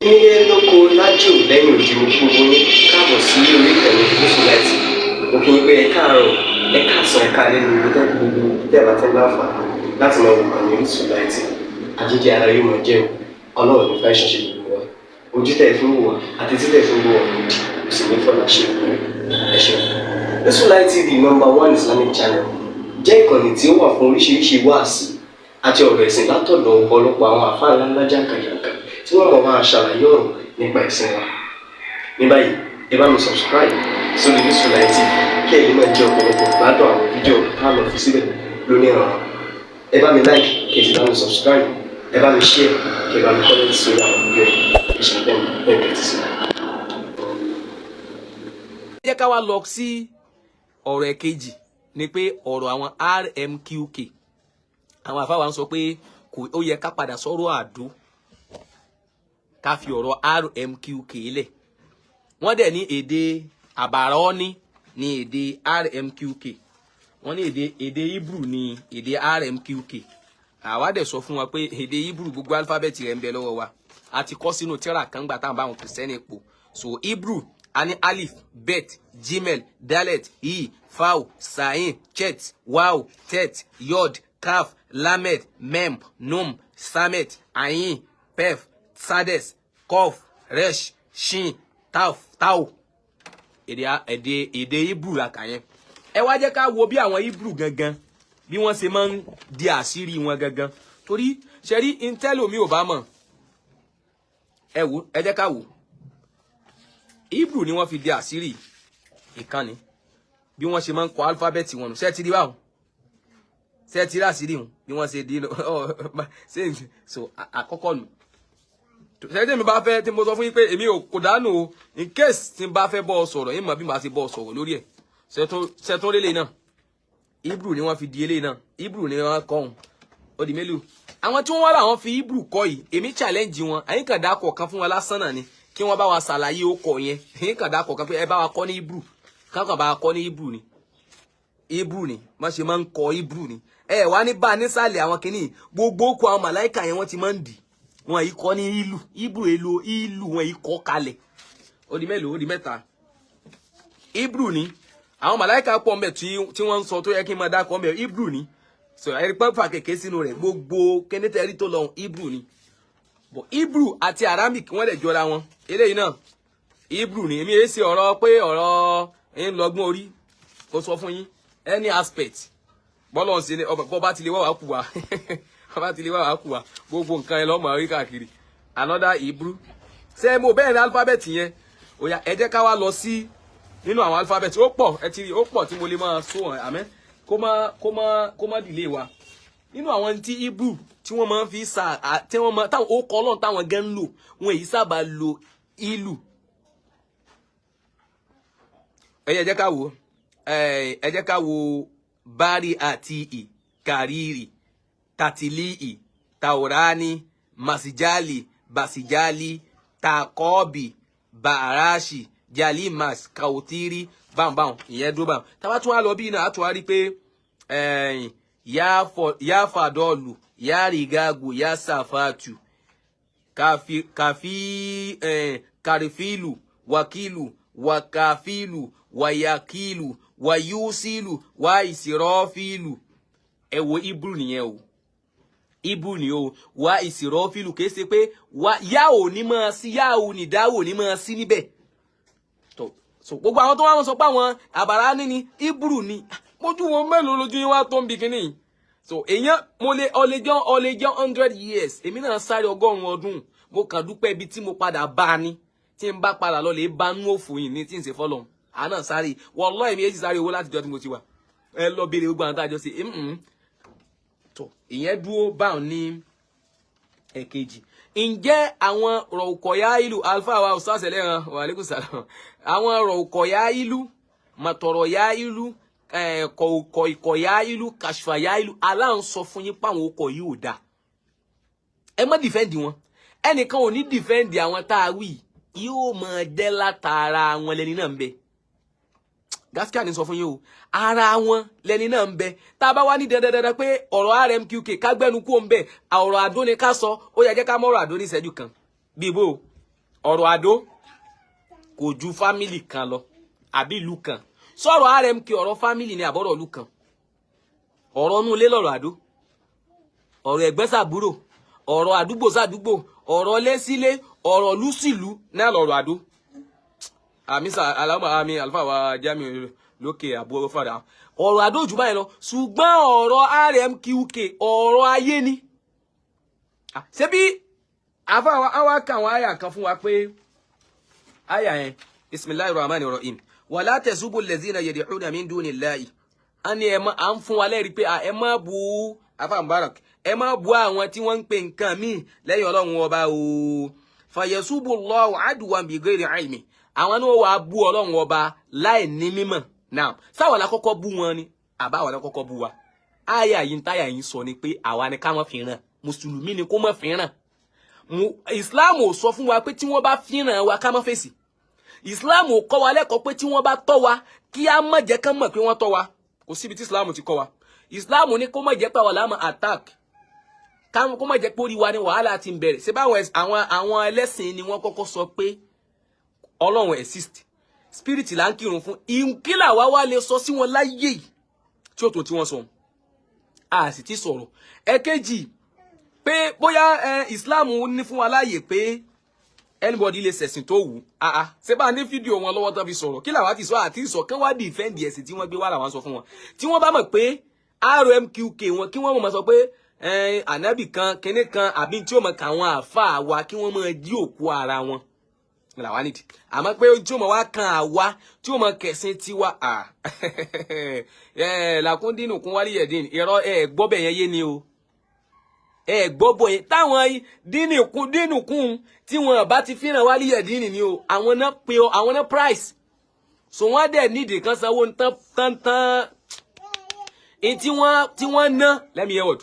Nílé lóko lájò lẹ́yìn òdì, mo kí gbogbo yín káàbọ̀ sí orí ìkànnì Gúúsù Láìtì. Mo kí yín pé ẹ káàárọ̀, ẹ káàsán, ẹ káalẹ́ ní ibi tẹ́ gbogbo tẹ́ bá tẹ́ láǹfààní láti máa wò kàn ní Orísun Láìtì. Àjíjẹ ara yóò máa jẹun. Ọlọ́run ní fẹ́ ṣẹṣẹ gbogbo wa. Ojú tẹ́ fi ń wò wá àti tí tẹ́ fi ń wò wá lòdì kò sì ní fọlá ṣe ìpínlẹ̀. Ẹ ṣeun. Orísun Láìtì TV, number one Islamic channel, jẹ́ ìkànnì tí ó wà fún oríṣiríṣi wáàsí àti ọ̀rọ̀ ẹ̀sìn látọ̀dọ̀ ọ̀pọ̀lọpọ̀ àwọn àfáà ńláńlá jàǹkàjàǹkà tí wọ́n mọ̀ máa ṣàlàyé ọ̀rọ̀ nípa ẹ̀sìn wa. Ní báyìí, ẹ bá mi subscribe sórí Orísun Láìtì TV kí ẹ lè máa jẹ ọ̀pọ̀lọpọ̀ gbádùn àwọn fídíò tá a lọ fi síbẹ̀ lónìí ọ̀rọ̀. Ẹ bá mi like, kí ẹ sì bá mi subscribe, ẹ bá mi share, kí ẹ bá mi comment sórí àwọn fídíò yìí. Ẹ ṣe bẹ́ẹ̀ bẹ́ẹ̀ tẹ́tí sí. Jẹ́ ká wá lọ sí ọ̀rọ̀ ẹ̀kejì, ni pé ọ̀rọ̀ àwọn RMQK, àwọn àfáwà ń sọ pé kò ó yẹ ká padà sọ̀rọ̀ àdó, ká fi ọ̀rọ̀ RMQK lẹ̀. Wọ́n dẹ̀ ní èdè àbàrọ́ní ní èdè RMQK. Wọ́n ní èdè Hebrew ní èdè RMQK. Àwa dẹ̀ sọ fún wọn pé èdè Hebrew, gbogbo alifábẹ́ẹ̀tì rẹ̀ ń bẹ lọ́wọ́ wa. A ti kọ́ sínú tírà kan gbà táwọn báwọn kìrìsìtẹ́nì pò. So Hebrew, a ní alif, bet, gimel, dalet, i, faw, sahin, chet, waw, tet, yod, kaf, lamed, mem, num, samet, ayin, pef, sades, kof, resh, shin, taf, tau. Èdè Hebrew la kà yẹn. Ẹ wá jẹ́ ká wo bí àwọn Hebrew gangan, bí wọ́n ṣe máa ń di àṣírí wọn gangan, torí ṣe rí intel omi ò bá mọ̀. Ẹ wò, ẹ jẹ́ ká wò. Hebrew ni wọ́n fi di àṣírí ìkànnì, bí wọ́n ṣe máa ń kọ alifábẹ́ẹ̀tì wọn nù. Ṣé ti rí báwọn? Ṣé ti rí àṣírí wọn bí wọ́n ṣe di? So àkọ́kọ́ nù. Ṣé tí mi bá fẹ́, tí mo sọ fún yín pé èmi ò kò dánù o, in case tí n bá fẹ́ bọ́ ọ sọ̀rọ̀ yín, mọ̀ bí màá ṣe bọ́ ọ sọ̀rọ̀ lórí ẹ̀. Ṣètún lélẹ̀ náà, Hebrew ni wọ́n fi di eléyìí náà. Hebrew ni wọ́n kọ́ òun. Ó di mélòó? Àwọn tí wọ́n wá làwọn fi Hebrew kọ́ yìí, èmi challenge wọn. Àyín kàn dákọ̀ kan fún wọn lásán náà ni kí wọ́n bá wa ṣàlàyé ó kọ yẹn. Àyín kàn dákọ̀ kan pé ẹ bá wa kọ́ ní Hebrew, kákan bá wa kọ́ ní Hebrew ni. Hebrew ni má ṣe máa ń kọ Hebrew ni. Ẹ wá ní bá nísàlẹ̀ àwọn kìíní, gbogbo kọ àwọn màláìkà yẹn, wọ́n ti máa ń dì wọn yìí kọ́ ní ìlú Hebrew, èlò ìlú wọn yìí kọ́ kalẹ̀. Ó di mélòó? Ó di mẹ́ta. Hebrew ni. Àwọn màláìka pọ̀ mbẹ̀ tí wọ́n ń sọ tó yẹ kí n máa dákọ̀ mbẹ̀. Hebrew ni. So ẹ̀rí pẹ́pà kèké sínú rẹ̀, gbogbo kẹ́nẹ́tẹ̀rí tó lọ, Hebrew ni. But Hebrew àti Aramic, wọ́n lè jọra wọn. Eléyìí náà, Hebrew ni. Èmi èé ṣe ọ̀rọ̀ pé ọ̀rọ̀ ń lọ́gbọ́n orí kó sọ fún yín any aspect. Bọ́lọ̀ ń ṣe ni ọba bá ti lè wá wá kù wá, ọba ti lè wá wá kù wá, gbogbo nǹkan ẹ lọ́mọ rí káàkiri. Another Hebrew. Ṣé mo bẹ́ẹ̀ ní alphabet yẹn? Ó yá, ẹ jẹ́ ká wá lọ sí nínú àwọn alphabet. Ó pọ̀, ẹ ti rí, ó pọ̀ tí mo lè máa sọ hàn, àmẹ́ kó má dìlé wa. Nínú àwọn tí Hebrew tí wọ́n máa ń fi sa, tí wọ́n máa táwọn ó kọ́ ọlọ́run táwọn gan ń lò, wọn èyí sábà lo ìlú. Ẹ jẹ́ ká wò, ẹ jẹ́ ká wo bari àti ì kàrírì tàtìlíì taurani masijali basijali takọ́ọ̀bì bàràṣì jalimas kautiri báwọn. Ìyẹn dúró báwọn. Tá bá tún wá lọ bí náà, á tún wá rí pé yáfàdọ́ọ̀lù, yáàrígágù, yásàfàtù, kàfí, kàrífìlù, wàkìlù, wàkàfìlù, wàyàkìlù, wàyúsìlù, wàìsìrọ́fìlù. Ẹ wo, Hebrew nìyẹn o. Hebrew ni o. Wà ìsìrọ́fìlù, kìí ṣe pé wà yá ò ní máa sí, yá ò ní dá ò ní máa sí níbẹ̀. So gbogbo àwọn tó wá wọn sọ pé àwọn àbàrá ní Hebrew ni, mójú wọn mélòó lójú yín wá tó ń bi kínní. So èèyàn mo lè ọlẹjọ 100 years, èmi náà sáré 100 ọdún. Mo kàn dúpẹ́ ibi tí mo padà bá a ní, tí n bá padà lọ lè bá nú òfò yìí ní tí n ṣe fọlọ́ àná sáré. Wallahi, èmi èyí sáré owó láti jọ tí mo ti wà. Ẹ lọ béèrè gbogbo àwọn tá a jọ ṣe tó. Ìyẹn dúró báwọn ní ẹ̀kejì. Ǹjẹ́ àwọn rọ̀kọ̀yá ìlú alfa wa ustaz ẹlẹ́ran, wa alaikum salam, àwọn rọ̀kọ̀yá ìlú, mọ̀tọ̀rọ̀yá ìlú, kọ̀ìkọ̀yá ìlú, kàṣfàyá ìlú, Allah ń sọ fún yín páwọn okọ̀ yìí ò dáa, ẹ má defend wọn. Ẹnìkan ò ní defend àwọn tá a wí, yóò máa jẹ́ látara wọn lẹni náà ń bẹ. Gaskia ní sọ fún yín o, ara wọn lẹni náà ń bẹ. Tá a bá wá ní dandandandan pé ọ̀rọ̀ RMQK, kágbẹ́nu kú ń bẹ, ọ̀rọ̀ àdó ni ká sọ. Ó yẹ jẹ́ ká mọ́rọ̀ àdó ní ìṣẹ́jú kan bíi bó. Ọ̀rọ̀ àdó kò ju family kan lọ àbí ìlú kan. Sọ̀rọ̀ RMK, ọ̀rọ̀ family ni àbọ̀rọ̀ ìlú kan? Ọ̀rọ̀ inú ilé lọ̀rọ̀ àdó, ọ̀rọ̀ ẹ̀gbẹ́ sàbúrò, ọ̀rọ̀ àdúgbò sàdúgbò, ọ̀rọ̀ ilé sílé, ọ̀rọ̀ ìlú sílùú náà lọ̀rọ̀ àdó. Àmísà aláwọ̀ àmì àlùfáà wa Jamiu lókè àbúrò fàdà, ọ̀rọ̀ àdó jù báyìí lọ. Ṣùgbọ́n ọ̀rọ̀ RMQK, ọ̀rọ̀ ayé ni. Ṣebí àfa wa kà àwọn àyà kan fún wa pé àyà yẹn, bismillahir rahmanir rahim, wala tasubu allazina yad'una min dunillahi. A ní ẹ má, à ń fún wa lẹ́rìí pé ẹ má bu afa mubarak, ẹ má bu àwọn tí wọ́n ń pè nǹkan míì lẹ́yìn Ọlọ́run Ọba o. Fayasubu Allahu aduwan bi ghairi ilmi. Àwọn náà wàá bú Ọlọ́run Ọba láì ní mímọ̀ náà. Sáwọn la kọ́kọ́ bú wọn ni àbá àwọn la kọ́kọ́ bú wa? Àyà yìí, táyà yìí sọ ni pé àwa ni ká má fi ràn mùsùlùmí ni kó má fi ràn. Islam ò sọ fún wa pé tí wọ́n bá fi ràn wa ká má fèsì. Islam ò kọ́ wa lẹ́kọ̀ọ́ pé tí wọ́n bá tọ́ wa kí á má jẹ́ kán mọ̀ pé wọ́n tọ́ wa. Kò síbi tí Islam ti kọ́ wa. Islam ní kó má jẹ́ pé àwa la máa attack, káwọn kó má jẹ́ pé orí wa ni wàhálà ti ń bẹ̀rẹ̀. Ṣé báwọn àwọn ẹlẹ́sìn ni wọ́n kọ́kọ́ sọ pé Ọlọ́run exist, spirit là ń kírun fún? Ìkílà wa wá lè sọ sí wọn láyé yìí tí ó tó tí wọ́n sọ, a sì ti sọ̀rọ̀. Ẹ̀kejì, pé bóyá Islam ní fún wa láàyè pé anybody lè ṣẹ̀sìn tó wù. Ah, ṣé bá ní fídíò wọn lọ́wọ́ tán fi sọ̀rọ̀? Kí làwa ti sọ àti sọ kán wá defend ẹ̀sìn tí wọ́n gbé wá làwọn sọ fún wọn. Tí wọ́n bá mọ̀ pé RMQK wọn, kí wọ́n mọ̀ sọ pé ànábì kan, kinní kan, àbí tí ó mọ̀ káwọn àáfàá wa kí wọ́n máa jí òkú ara wọn làwa nídìí. Àmọ́ pé tí ó mọ̀ wá kan àwa, tí ó mọ̀ kẹ̀sìn tiwa, làkúndínù kún wálé yẹ̀dín, irọ́. Ẹ̀ gbọ́ bẹ̀ yẹn yé ni o. Ẹ gbọ́ bọ̀ yẹn táwọn dínú kún tí wọn bá ti fìràn wálé yẹ̀dín ni o. Àwọn náà pe ọ, àwọn náà price so wọ́n dẹ̀ nídìí kan sanwó tán tán tán tí wọ́n ná. Let me hear what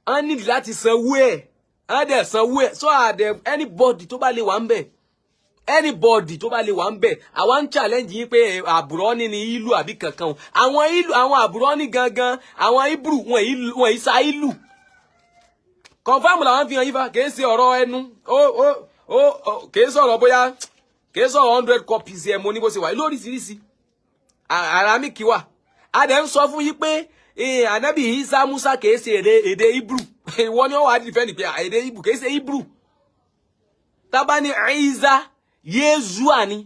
wọ́n nídìí láti sanwó ẹ̀, wọ́n dẹ̀ sanwó ẹ̀. So àdẹ anybody tó bá lè wà ń bẹ̀, anybody tó bá lè wà ń bẹ̀, àwa ń challenge yín pé àbúrò ní ni ìlú àbí kankan o. Àwọn ìlú, àwọn àbúrò ní gangan, àwọn Hebrew wọn yìí sa ìlú confam làwọn fi hàn yín fa. Kìí ṣe ọ̀rọ̀ ẹnu ó kìí sọ̀rọ̀ bóyá kìí sọ̀rọ̀ 100 copies ẹ̀ mo ní bó ṣe wà lóríṣiríṣi. Aramiki wà. A dẹ̀ ń sọ fún yín pé anabi Isa Musa kìí ṣe èdè Hebrew. Ìwọ ni wọ́n wà á defend pé èdè Hebrew, kìí ṣe Hebrew. Tábà ní Isa Yézúà ni,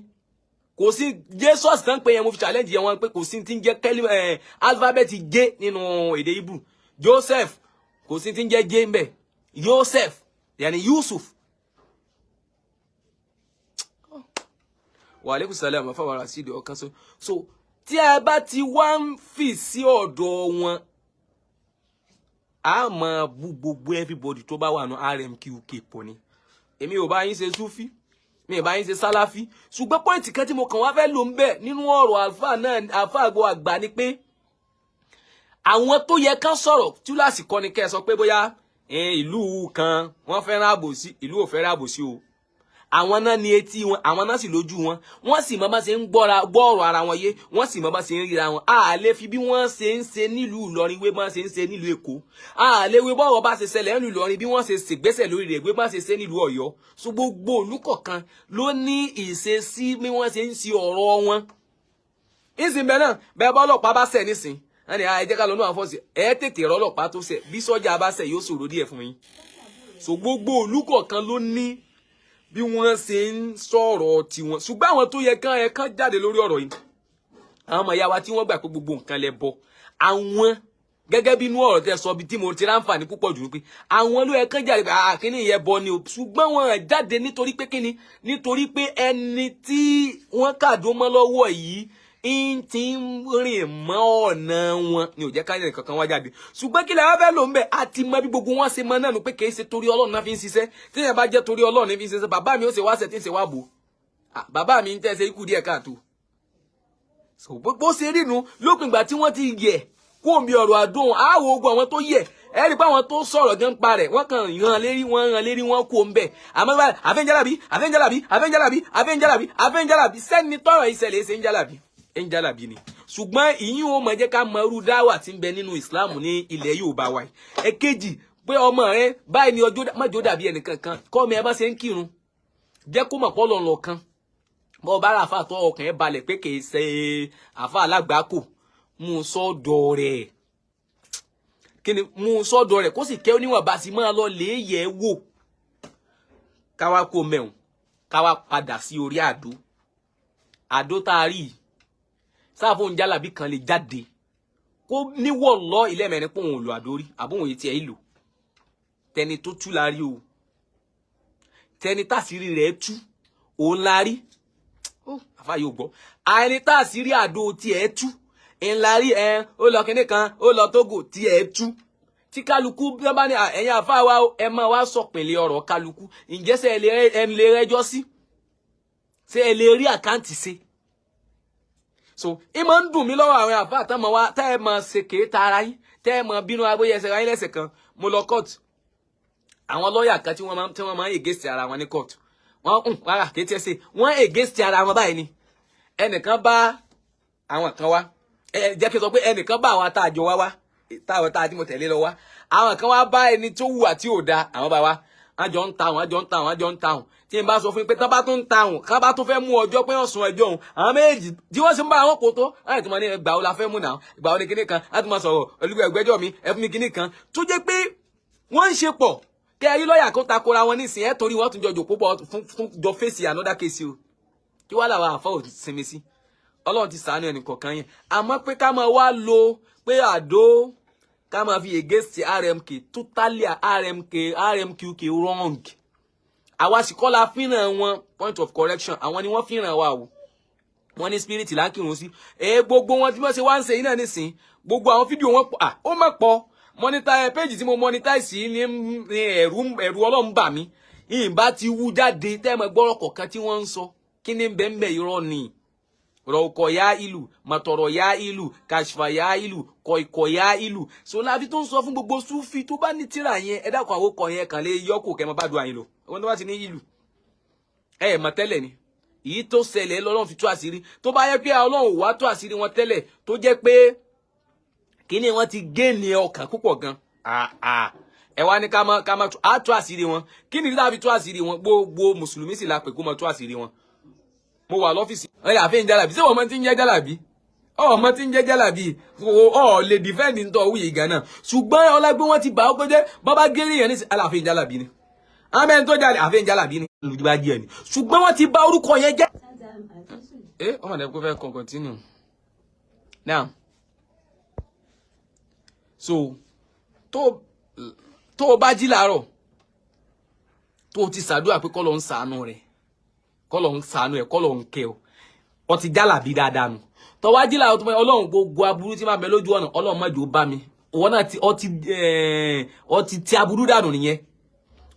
kò sí Jesus tán pé yẹn. Mo fi challenge yẹn wọn pé kò sí ti ń jẹ́ kẹ́lí alphabet J nínú èdè Hebrew. Joseph, kò sí ti ń jẹ́ J ń bẹ̀. Joseph yani Yusuf. Wa aleykum salam afáwọn rasidi ọkàn. So tí a bá ti wá ń fì sí ọ̀dọ̀ wọn, a máa bú gbogbo everybody tó bá wà ní RMQK pọ̀ ni. Èmi ò bá yín ṣe súfí, mi ò bá yín ṣe sálàfí. Ṣùgbọ́n point kan tí mo kàn wá fẹ́ lò ń bẹ̀ nínú ọ̀rọ̀ àlùfáà náà, àlùfáà àgọ́ àgbà, ni pé àwọn tó yẹ kán sọ̀rọ̀ túláàsì kọ́ ni kẹ́ ẹ sọ pé bóyá ìlú kan wọ́n fẹ́ràn àbòsí, ìlú ò fẹ́ràn àbòsí o. Àwọn náà ní etí wọn, àwọn náà sì lójú wọn, wọ́n sì mọ bá ṣe ń gbọ́ra gbọ́ ọ̀rọ̀ ara wọn yé, wọ́n sì mọ bá ṣe ń ríra wọn. A lè fi bí wọ́n ṣe ń ṣe nílùú Ìlọrin wé bá ṣe ń ṣe nílùú Èkó. A lè wé bọ́rọ̀ bá ṣe ṣẹlẹ̀ nílùú Ìlọrin, bí wọ́n ṣe ṣègbésẹ̀ lórí rẹ̀, wé bá ṣe ṣe nílùú Ọ̀yọ́. So gbogbo ìlú kọ̀ọ̀kan ló ní ìṣesí bí wọ́n ṣe ń ṣe ọ̀rọ̀ wọn. Ìsìn bẹ́ẹ̀ náà, bẹ́ẹ̀ bá ọlọ́pàá bá ṣẹ̀ nísìn, wọ́n ní ẹ jẹ́ ká lọ ní àwọn fọ́ọ̀sì ẹ tètè rọ́lọ́pàá tó ṣẹ̀. Bí sọ́jà bá ṣẹ̀, yóò ṣòro díẹ̀ fún yín. So gbogbo ìlú kọ̀ọ̀kan ló ní bí wọ́n ṣe ń sọ̀rọ̀ tiwọn. Ṣùgbọ́n àwọn tó yẹ kán ẹ kán jáde lórí ọ̀rọ̀ yìí, àwọn ọmọ ìyá wa tí wọ́n gbà pé gbogbo nǹkan lẹ bọ, àwọn gẹ́gẹ́ bí inú ọ̀rọ̀ tẹ́ sọ bí tí mo ti ráǹfààní púpọ̀ jù ní pé àwọn ló yẹ kán jáde pé àkíní yẹn bọ ni o. Ṣùgbọ́n wọn jáde nítorí pé kíni? Nítorí pé ẹni tí wọ́n kàdó mọ́ lọ́wọ́ yìí ń ti ń rìn mọ́ ọ̀nà wọn ni ò jẹ́ ká yẹn kankan wá jáde. Ṣùgbọ́n kí lè wá fẹ́ lò ń bẹ̀, àti mọ bí gbogbo wọn ṣe mọ náà nù pé kì í ṣe torí Ọlọ́run náà fi ń ṣiṣẹ́. Tí yẹn bá jẹ́ torí Ọlọ́run ní fi ń ṣiṣẹ́, bàbá mi ó ṣe wá ṣe tí ń ṣe wá bò, bàbá mi ń tẹ́ ṣe ikú díẹ̀ káàtó. Bó ṣe rí nu, lópin ìgbà tí wọ́n ti yẹ kó omi ọ̀rọ̀ àdóhùn àwọ̀ ogun, àwọn tó yẹ ẹ rí pé àwọn tó sọ̀rọ̀ gan pa rẹ̀, wọ́n kàn ràn lérí, wọ́n ràn lérí, wọ́n kó ń bẹ̀. Àmọ́ báyìí, àfẹ́ńjálàbí, àfẹ́ńjálàbí, àfẹ́ńjálàbí, àfẹ́ńjálàbí, àfẹ́ńjálàbí, sẹ́ni tọrọ ìṣẹ̀lẹ̀ ṣe ń jálàbí, ń jálàbí ni. Ṣùgbọ́n ìyín ó máa jẹ́ ká mọ irú dáwà tí ń bẹ nínú Ìsìláàmù ní ilẹ̀ Yorùbá wa yìí. Èkejì, pé ọmọ rẹ báyìí ni ọjọ́ májò dàbí ẹnìkan kan kọ́ mi ẹ bá ṣe ń kírun. Jẹ́ kó mọ̀ pọ́ lọ́nà kan. Bọ́ bá ra àfa tó ọkàn ẹ̀ balẹ̀ pé kìí ṣe àfa alágbàákò, mú un sọ́dọ̀ rẹ̀. Kí ni? Mú un sọ́dọ̀ rẹ̀, kó sì kẹ́ oníwọ̀n bá sì máa lọ lè yẹ̀ wò. Káwá kó mẹ́wọ̀n, káwá padà sí orí àdó. Àdó tá a rí yìí, sáàfù ń jálàbí kan lè jáde kó níwọ̀ lọ ilé mẹ́rin pé òun ò lò àdó rí, àbóhùn yìí tiẹ̀ ìlò. Tẹni tó tú la rí o, tẹni tàṣírí rẹ̀ tú òun la rí. Ó àfa yóò gbọ́, àẹni tàṣírí àdó tiẹ̀ tú ńlá rí. Ẹ ó lọ kinní kan, ó lọ Tógò, tiẹ̀ tú. Tí kálukú bí wọ́n bá ní ẹ̀yin àfa wa, ẹ máa wá sọ̀pìnlẹ̀ ọ̀rọ̀ kálukú. Ǹjẹ́ ṣé ẹ lè rẹ́jọ́ sí? Ṣé ẹ lè rí account ṣe? So ẹ máa ń dùn mí lọ́wọ́ àwọn àfa àtàwọn wa tẹ́ ẹ máa ṣe kéétà ara yín, tẹ́ ẹ máa bínú abóyẹ ẹsẹ̀ ayé lẹ́sẹ̀ kan. Mo lọ court, àwọn lọ́ọ̀yà kan tí wọ́n máa ń against ara wọn ní court, wọ́n ń rárá kéétì ẹsẹ̀ wọ́n against ara wọn báyìí ni. Ẹnìkan bá àwọn kan wá, ẹ jẹ́ kí n sọ pé ẹnìkan bá àwọn tá a jọ wá wá, táwọn tá a tí mo tẹ̀lé lọ wá. Àwọn kan wá bá ẹni tó wù àti ò da, àwọn bá wá, wọ́n jọ ń ta wọn, jọ ń ta wọn, jọ ń ta wọn. Tí n bá sọ fún yín pé tán bá tún ń ta wọn, ká bá tún fẹ́ mú ọjọ́ pé wọ́n sun ẹjọ́ òun, àwọn méjì tí wọ́n sì ń bá àwọn kò tó láì tó máa ní ẹgbàá wo la fẹ́ mú náà, ìgbà wo ni kinní kan láti máa sọ̀rọ̀ olùgbé ẹgbẹ́jọ́ mi, ẹ fún mi kinní kan tó jẹ́ pé wọ́n ń ṣe pọ̀. Kẹ́ ẹ rí lọ́ọ̀yà kó takora wọn nísìnyí, ẹ torí wọ́n tún jọ jòkó pọ̀ fún jọ fèsì another case o. Kí wàá làwọn àfọ ò sinmi sí? Ọlọ́run ti sàánú ẹnì kọ̀ọ̀kan yẹn. Àmọ́ pé ká máa wá lo pé àdó ká máa fi against RMK, totally RMK, RMQK wrong. Àwa sì kọ́ la fínràn wọn. Point of correction, àwọn ni wọ́n fínràn wa o. Wọ́n ní spirit láńkìrún sí ẹ. Gbogbo wọn tí wọ́n ṣe wá ń ṣe yìí náà nísìn, gbogbo àwọn fídíò wọn pọ̀, ó mọ̀ pọ̀. Monetize page tí mo monetize sí ní ẹ̀rù Ọlọ́run bà mí. Ìyìnbá ti wú jáde tẹ́ẹ̀mọ̀ gbọ́rọ̀ kọ̀ọ̀kan tí wọ́n ń sọ, kí ni bẹ́ẹ̀ bẹ́ẹ̀? Irọ́ ni. Rọ̀kọ̀ ya ìlú, mọ̀tọ̀rọ̀ ya ìlú, kàṣfà ya ìlú, kọ̀ìkọ̀ ya ìlú. So láfi tó ń sọ fún gbogbo súfì tó bá ní tíra yẹn, ẹ dákun, àwọn ọkọ̀ yẹn kàn lè yọkù kẹ́ mọ́ bá dùn àyìn lò. Wọn tó bá ti ní ìlú, ẹ ẹ̀ mọ̀ tẹ́lẹ̀ ni. Èyí tó ṣẹlẹ̀ lọ́lọ́run fi tú àṣírí. Tó bá yẹ pé Ọlọ́run wá tú àṣírí wọn tẹ́lẹ̀, tó jẹ́ pé kíní wọn ti gé ní ọkàn púpọ̀ gan, ẹ wá ní ká má á tú àṣírí wọn. Kí ni tá a fi tú àṣírí wọn? Gbogbo mùsùlùmí sì la pè kó mọ tú àṣírí wọn. Mo wà lọ́fíìsì ẹ, àfihàn jálàbí. Ṣé wọ́n mọ tí ń jẹ́ jálàbí? Ọmọ tí ń jẹ́ jálàbí ọ lè defend ń tọ́ wíyì gan náà, ṣùgbọ́n ọlágbé wọn ti bà ó kọjẹ́ bàbá gẹ́rì yẹn ní aláàfin jálàbí ni, amẹ́ni tó jalè àfihàn jálàbí ni, olùdíbà díẹ̀ ni, ṣùgbọ́n wọ́n ti bà orúkọ yẹn jẹ́. Ẹ ọmọ náà kó fẹ́ kàn continue now. So tó o bá jí láàárọ̀, tó o ti ṣàdúrà pé kọ́lọ̀ ń ṣàánú rẹ̀, kọ́lọ̀ ń ṣàánú ẹ̀, kọ́lọ̀ ń kẹ́ ọ, ọ ti jálàbí dáadáa nù. Tó wá jí láàárọ̀, tó mọ Ọlọ́run, gbogbo aburú tí máa bẹ lójú ọ̀nà, Ọlọ́run má jẹ́ ó bá mi. Ìwọ náà ti ọ ti aburú dànù nìyẹn.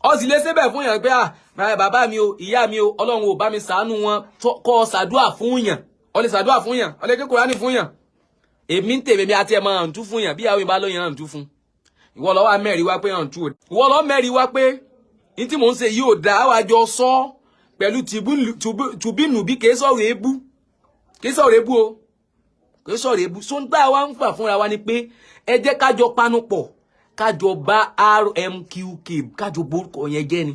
Ọ sì lè ṣébẹ̀ fún yàn pé à bàbá mi o, ìyá mi o, Ọlọ́run ò bá mi ṣàánú wọn. Kọ́ ọ ṣàdúrà fún yàn, ọ lè ṣàdúrà fún yàn, ọ lè ké Kùránì fún yàn. Èmi ń tèmi àti ẹ̀ máa ń tú fún yàn bí àwọn ìbá lóyún hàn tú fún. Ìwọ lọ wá mẹ́rin wá pé hàn tú o, ìwọ lọ mẹ́rin wá pé ní tí mò ń ṣe yìí ò dáa, wá jọ sọ pẹ̀lú tùbínùbí. Kìí sọ̀rọ̀ èébú, kìí sọ̀rọ̀ èébú o, kìí sọ̀rọ̀ èébú. So ń gbà wá ń fà fúnra wa ni pé ẹ jẹ́ kájọ panupọ̀, kájọ bá RMQK, kájọ borúkọ yẹn jẹ́ ni.